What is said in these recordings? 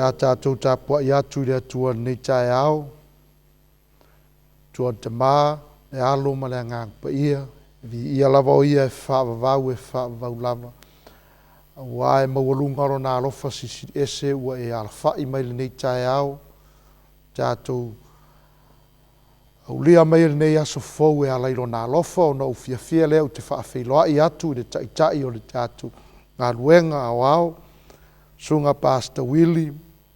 Le a tatou tapuai atu i le Atua i lenei taeao, Atua le Tama, le Alo ma le Agaga Paia, viia lava o Ia e faavavau e faavavau lava, aua e maualuga Lona alofa silisili ese ua e alafai mai i lenei taeao, tatou aulia mai e lenei aso fou e ala i Lona alofa. Ona ou fiafia lea ou te faafeiloai atu i le Taitai o le tatou galuega aoao, Susuga Pastor Willie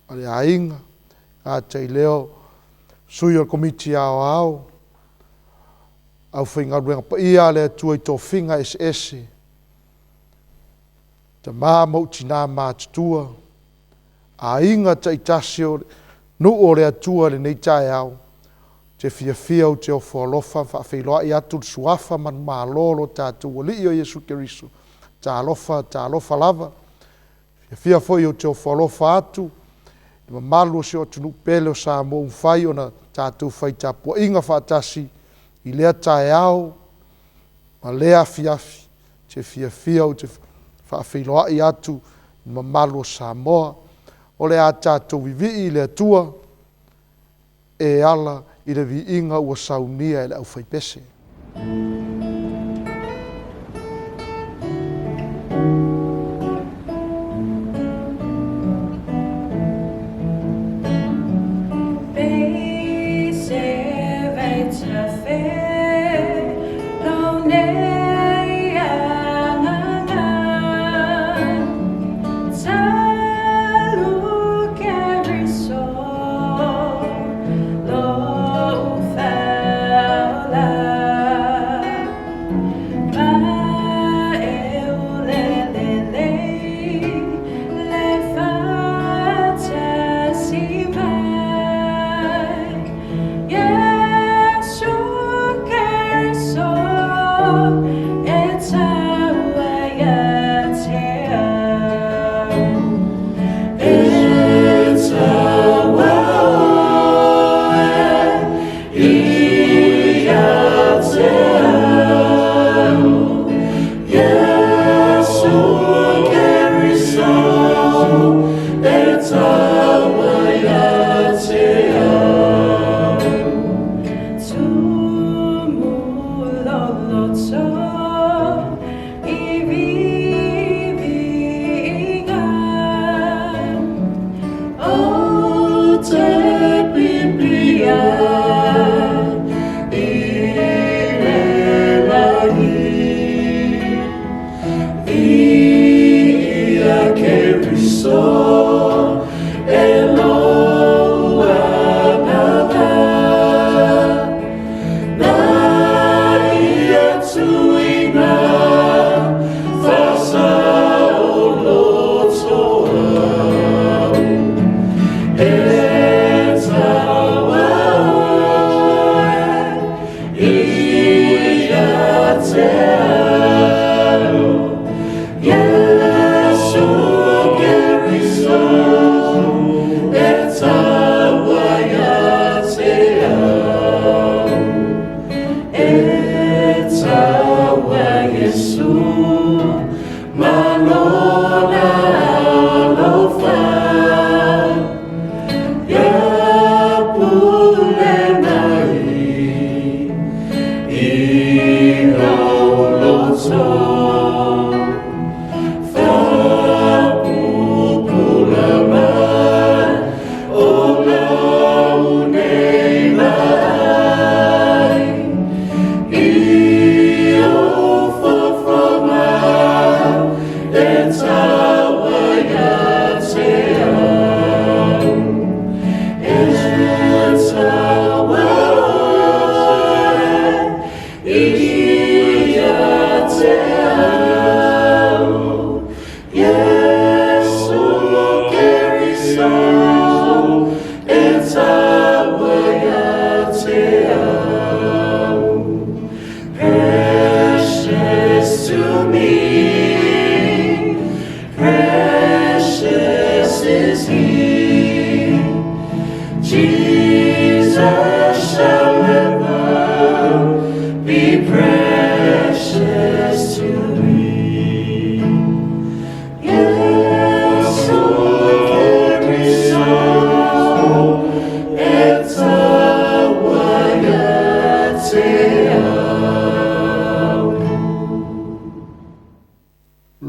ma le aiga, gata i lea o sui o le Komiti Aoao, aufaigaluega paia a le Atua i tofiga eseese, tama ma ou tina matutua, aiga taitasi o nuu o le Atua i lenei taeao. Ou te fiafia ou te ofo alofa ma faafeiloai atu le suafa manumalo o lo tatou Alii o Iesu Keriso. Talofa, talofa lava. Fiafia foi ou te ofo alofa atu i le mamalu o si o atunuu pele o Samoa ua mafai ona tatou fai tapuaiga faatasi i lea taeao ma lea afiafi. Ou te fiafia ou te faafeiloai atu i le mamalu o Samoa. O le a tatou vivii i le Atua e ala i le viiga ua saunia e le aufaipese.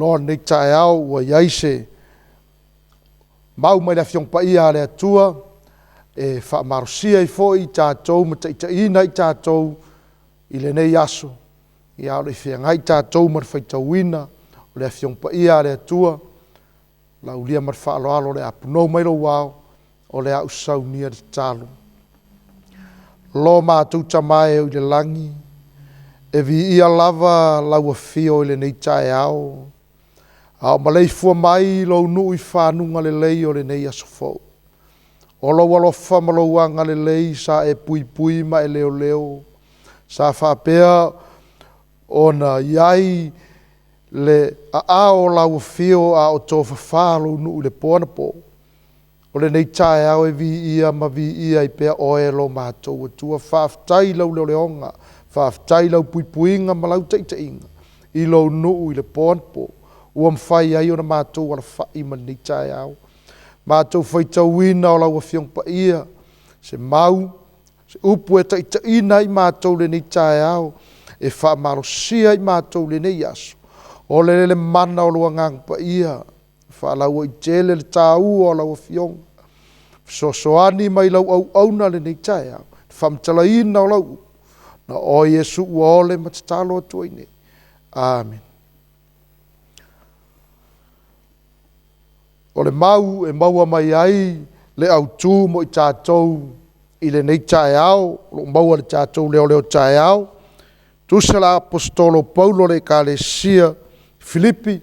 Loa lenei taeao ua i ai se mau mai le Afioga Paia a le Atua e faamalosia ai foi i tatou ma taitaiina ai tatou i lenei aso. Ia, a o le i feagai tatou ma le faitauina o le Afioga Paia a le Atua, laulia ma le faaaloalo o le a punou mai lou ao, o le a ou saunia le tatalo. Lo matou Tama e i le lagi, e viia lava lau afio i lenei taeao, a o maleifua mai lou nuu i fanuga lelei o lenei aso fou. O lou alofa ma lou agalelei sa e puipui ma e leoleo, sa faapea ona i ai le aao o lau afio a o tofafa lou nuu i le po anapo. O lenei taeao e viia ma viia ai pea oe lo matou Atua. Faafetai i lau leoleoga, faafetai i lau puipuiga ma lau taitaiga i lou nuu i le po anapo, ua mafai ai ona matou alafai ma lenei taeao. Matou faitauina o lau Afioga Paia, se mau, se upu e taitaiina ai matou i lenei taeao, e faamalosia ai matou i lenei aso. O le lele mana o lou Agaga Paia, faalauaitele le taua o lau Afioga, fesoasoani mai lau auauna lenei taeao, le faamatalaina o lau upu, na oe Iesu ua ole ma tatalo atu ai nei. Amene. O le mau e maua mai ai le autu mo i tatou i lenei taeao, o lo o maua i le tatou leoleo taeao, tusa la Aposetolo Paulo le Ekalesia Filipi,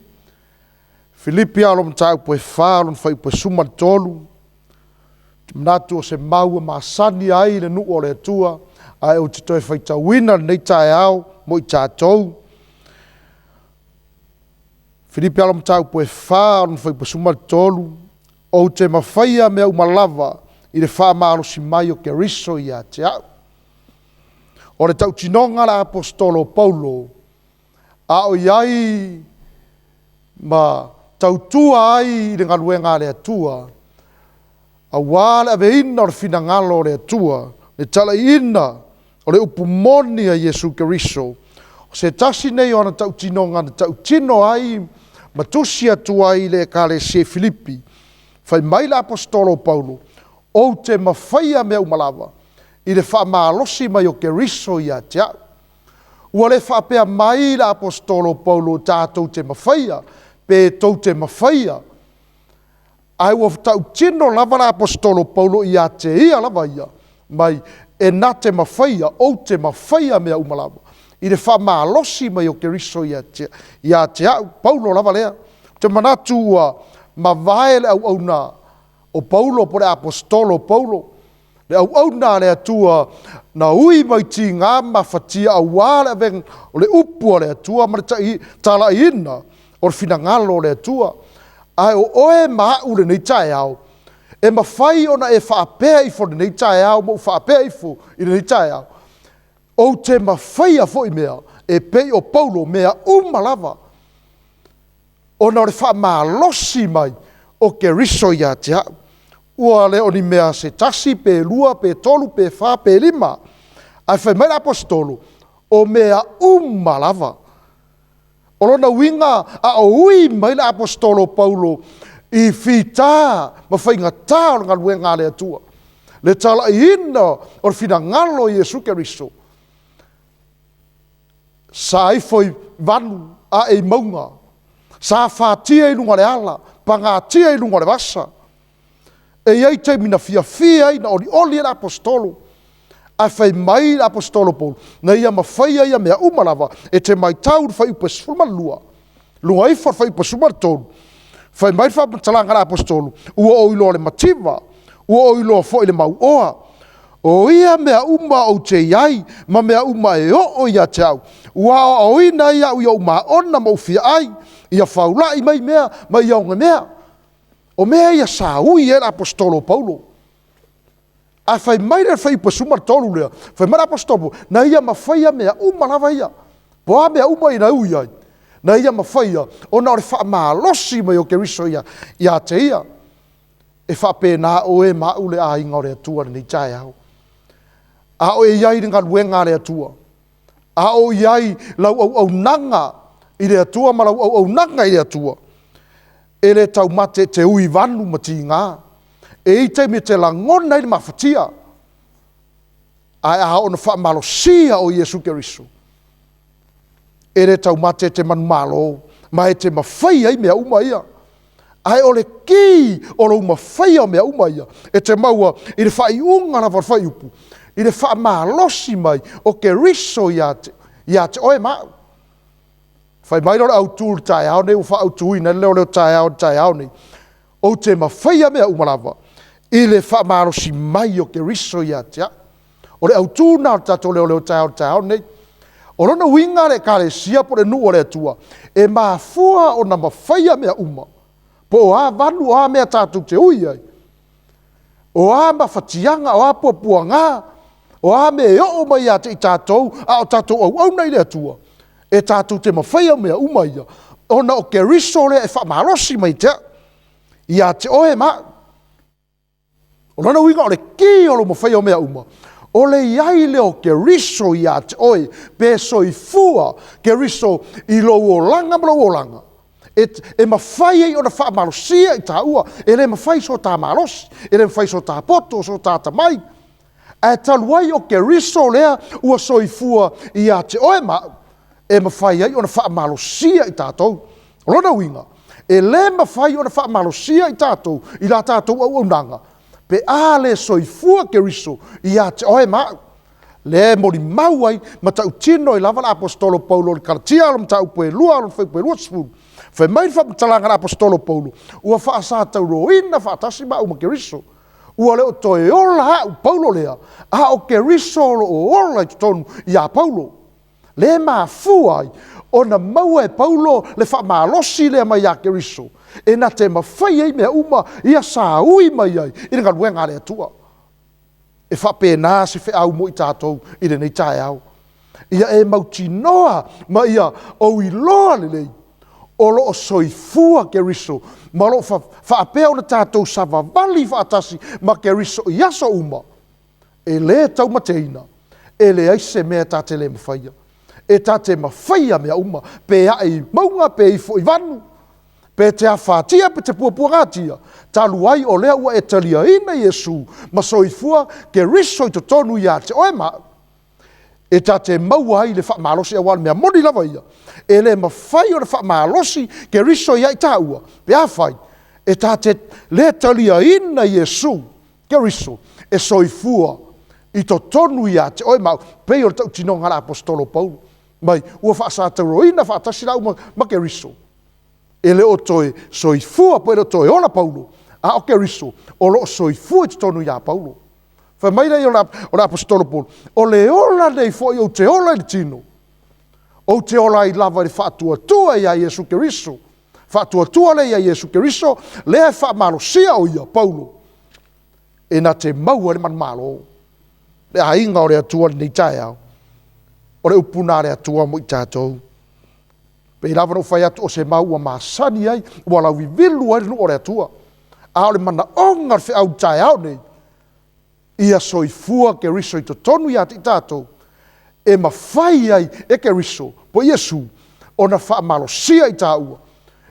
Filipi alo mataupu e 4, lona fuaiupu e 13. Ou te manatu o se mau e masani ai le nuu o le Atua, ae ou te toe faitauina lenei taeao mo i tatou. Filipi alo mataupu e 4, lona fuaiupu e 13, ou te mafaia mea uma lava i le faamalosi mai o Keriso ia te au. O le tautinoga a le Aposetolo o Paulo, a o i ai ma tautua ai i le galuega a le Atua, aua le aveina o le finagalo o le Atua, le talaiina o le upu moni a Iesu Keriso, o se tasi nei o ana tautinoga na tautino ai ma tusi atu ai i le Ekalesia i Filipi. Fai mai le Aposetolo o Paulo, ou te mafaia mea uma lava i le faamalosi mai o Keriso ia te au. Ua le faapea mai le Aposetolo o Paulo tatou te mafaia, pe tou te mafaia, ae ua tautino lava le Aposetolo o Paulo ia te ia lava ia, mai e na te mafaia, ou te mafaia mea uma lava, i le faamalosi mai o Keriso ia te au, Paulo lava lea. Ou te manatu ua mavae le auauna o Paulo po o le Aposetolo o Paulo, le auauna a le Atua na ui mai tiga ma mafatia aua le avega o le upu a le Atua ma le talaiina o le finagalo o le Atua. Ae o oe ma au lenei taeao, e mafai ona e faapea ifo i lenei taeao ma ou faapea ifo i lenei taeao, ou te mafaia foi mea e pei o Paulo, mea uma lava, ona o le faamalosi mai o Keriso ia te au. Ua le o ni mea se tasi, pe lua, pe tolu, pe fa, pe lima. Ae fai mai le Aposetolo, o mea uma lava. O lona uiga, a o ui mai le Aposetolo o Paulo i fita ma faigata o le galuega a le Atua, le talaiina o le finagalo o Iesu Keriso, sa ifo i vanu ae i mauga, sa fatia i luga o le ala, pagatia i luga o le vasa. E i ai taimi na fiafia ai, na olioli ai le Aposetolo. Ae fai mai le Aposetolo Paulo, na ia mafaia ia mea uma lava, e te matau i le fuaiupu e 12, luga ifo o le fuaiupu e 13, fai mai le faamatalaga a le Aposetolo, ua ou iloa le mativa, ua ou iloa foi le mauoa. O ia mea uma ou te i ai, ma mea uma e oo ia te au, ua aoaoina ai au i ou maona ma ou fiaai, ia faulai mai mea ma ia ogemea. O mea ia sa ui ai le Aposetolo o Paulo. Ae fai mai le fuaiupu e 13 lea, fai mai le Aposetolo, na ia mafaia mea uma lava ia. Po o a mea uma ia na ui ai, na ia mafaia, ona o le faamalosi mai o Keriso ia te ia. E faapena oe ma au le aiga o le Atua i lenei taeao. A o e i ai i le galuega a le Atua, a o i ai lau auaunaga i le Atua ma lau auaunaga i le Atua, e le taumate e te ui i vanu ma tiga. E i ai taimi e te lagona ai le mafatia, ae a oo ina faamalosia oe e Iesu Keriso, e le taumate e te manumalo, ma e te mafaia ai mea uma ia. Ae o le ki o lou mafaia o mea uma ia, e te maua i le faaiuga lava o le fuaiupu, i le faamalosi mai o Keriso ia te, ia te oe ma au. Fai mai lea o le autu i le taeao nei ua faaautuina ai le leo taeao i le taeao nei, ou te mafaia mea uma lava i le faamalosi mai o Keriso ia te au. O le autu lena o le tatou leoleo taeao i le taeao lenei. O lona uiga le Ekalesia po o le nuu o le Atua, e mafua ona mafaia mea uma, po o a vanu, o a mea tatou te ui ai, o a mafatiaga, o a puapuaga, o a mea e oo mai ia te i tatou a o tatou auauna i le Atua, e tatou te mafaia mea uma ia, ona o Keriso lea e faamalosi mai te au, ia te oe ma au. O lona uiga o le ki o lou mafaia o mea uma, o le i ai lea o Keriso ia te oe, pe soifua Keriso i lou olaga ma lou olaga, e, e mafai ai ona faamalosia i taua, e le mafai so ta malosi, e le mafai so ta poto, so ta atamai, ae talu ai o Keriso lea ua soifua ia te oe ma au, e mafai ai ona faamalosia i tatou. O lona uiga, e le mafai ona faamalosia i tatou i la tatou auaunaga, pe a le soifua Keriso ia te oe ma au. Lea e molimau ai ma tautino ai lava le Aposetolo Paulo i le Kalatia o le mataupu e 2 lona fuaiupu e 20. Fai mai le faamatalaga a le Aposetolo Paulo, ua faasatauroina faatasi maua ma Keriso. Ua le o toe ola au Paulo lea, a o Keriso o lo o ola i totonu ia Paulo. Lea e mafua ai ona maua e Paulo le faamalosi lea mai ia Keriso, e na te mafai ai mea uma ia saui mai ai i le galuega a le Atua. E faapena se feau mo i tatou i lenei taeao. Ia e mautinoa ma ia ou iloa lelei, o lo o soifua Keriso, ma o lo o faapea ona tatou savavali faatasi ma Keriso i aso uma, e lē taumateina, e leai se mea ta te le mafaia. E ta te mafaia mea uma, pe ae i mauga, pe ifo i vanu, pe te afatia pe te puapuagatia, talu ai o lea ua e taliaina Iesu ma soifua Keriso i totonu ia te oe ma au, e ta te maua ai le faamalosi, aua o le mea moni lava ia, e le mafai ona faamalosi Keriso ia i taua, pe afai e ta te lē taliaina Iesu Keriso e soifua i totonu ia te oe ma au, pei o le tautinoga a le Aposetolo Paulo mai, ua faasatauroina faatasi la uma ma Keriso, e le o toe soifua po e le o toe ola Paulo, a o Keriso o lo o soifua i totonu iā Paulo. Fai mai lea o le Aposetolo Paulo, o le ola nei foi ou te ola i le tino, ou te ola ai lava i le faatuatua iā Iesu Keriso, faatuatua lea iā Iesu Keriso, lea e faamalosia o ia, Paulo, e na te maua ai le manumalo. Le aiga o le Atua i lenei taeao, o le upu lena a le Atua mo i tatou. Pei lava ona ou fai atu, o se mau ua masani ai, ua lauivilu ai le nuu o le Atua. A o le manaoga o le feau i le taeao nei, ia soifua Keriso i totonu ia te i tatou, e mafai ai e Keriso, po o Iesu, ona faamalosia i taua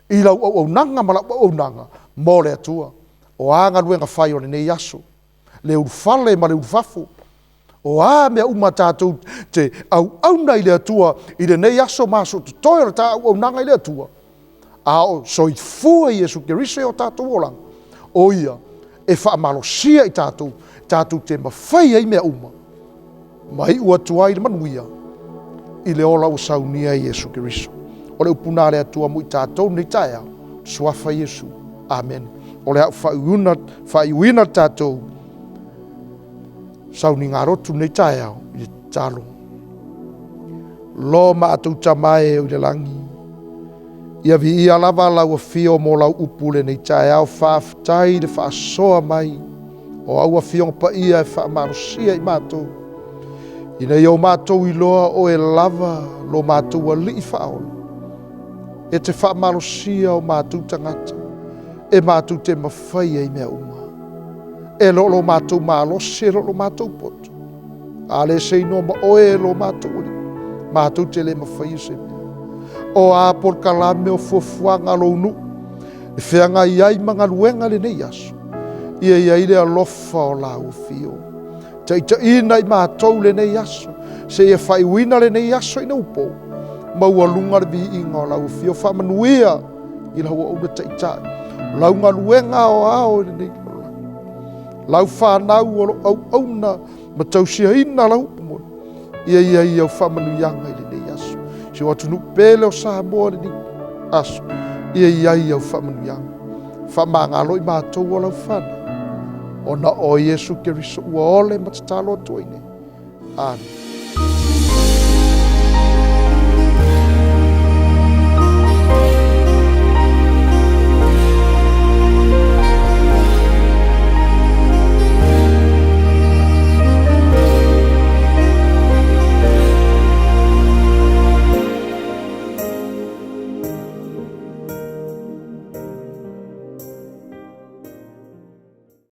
i lau auaunaga ma lau auaunaga mo le Atua. O a galuega fai o lenei aso, le ulufale ma le ulufafo, o a mea uma tatou te auauna i le Atua i lenei aso ma aso totoe o le ta auaunaga i le Atua, a o soifua Iesu Keriso i o tatou olaga, o ia e faamalosia i tatou, tatou te mafai ai mea uma, ma iu atu ai le manuia i le ola ua saunia e Iesu Keriso. O le upu na a le Atua mo i tatou nei taeao, suafa Iesu. Amene. O le a ou faaiuina le tatou sauniga lotu nei taeao i le tatalo. Lo matou Tama e o i le lagi, ia viia lava lau afio mo lau upu lenei taeao, faafetai i le faasoa mai o au afioga paia e faamalosia i matou, ina ia o matou iloa oe lava lo matou Alii faaola, e te faamalosia o matou tagata, e matou te mafai ai mea uma. E le o lo matou malosi, e le o lo matou poto, a le se inoa ma oe e lo matou Alii, matou te le mafaia se mea. O a polokalame o fuafuaga a lou nuu e feagai ai ma galuega i lenei aso, ia i ai le alofa o lau afio. Taitaiina i matou i lenei aso, seia faaiuina lenei aso ina ua po, maualuga le viiga o lau afio. Faamanuia i lau auauna taitai, o lau galuega aoao i lenei lalolagi, lau fanau o lo o auauna ma tausiaina lau upu moni, ia i ai au faamanuiaga i lenei aso. Si ou atunuu pele o Samoa i lenei aso, ia i ai au faamanuiaga. Faamagalo i matou o lau fanau, ona o Iesu Keriso ua ole ma tatalo atu ai nei. Amene.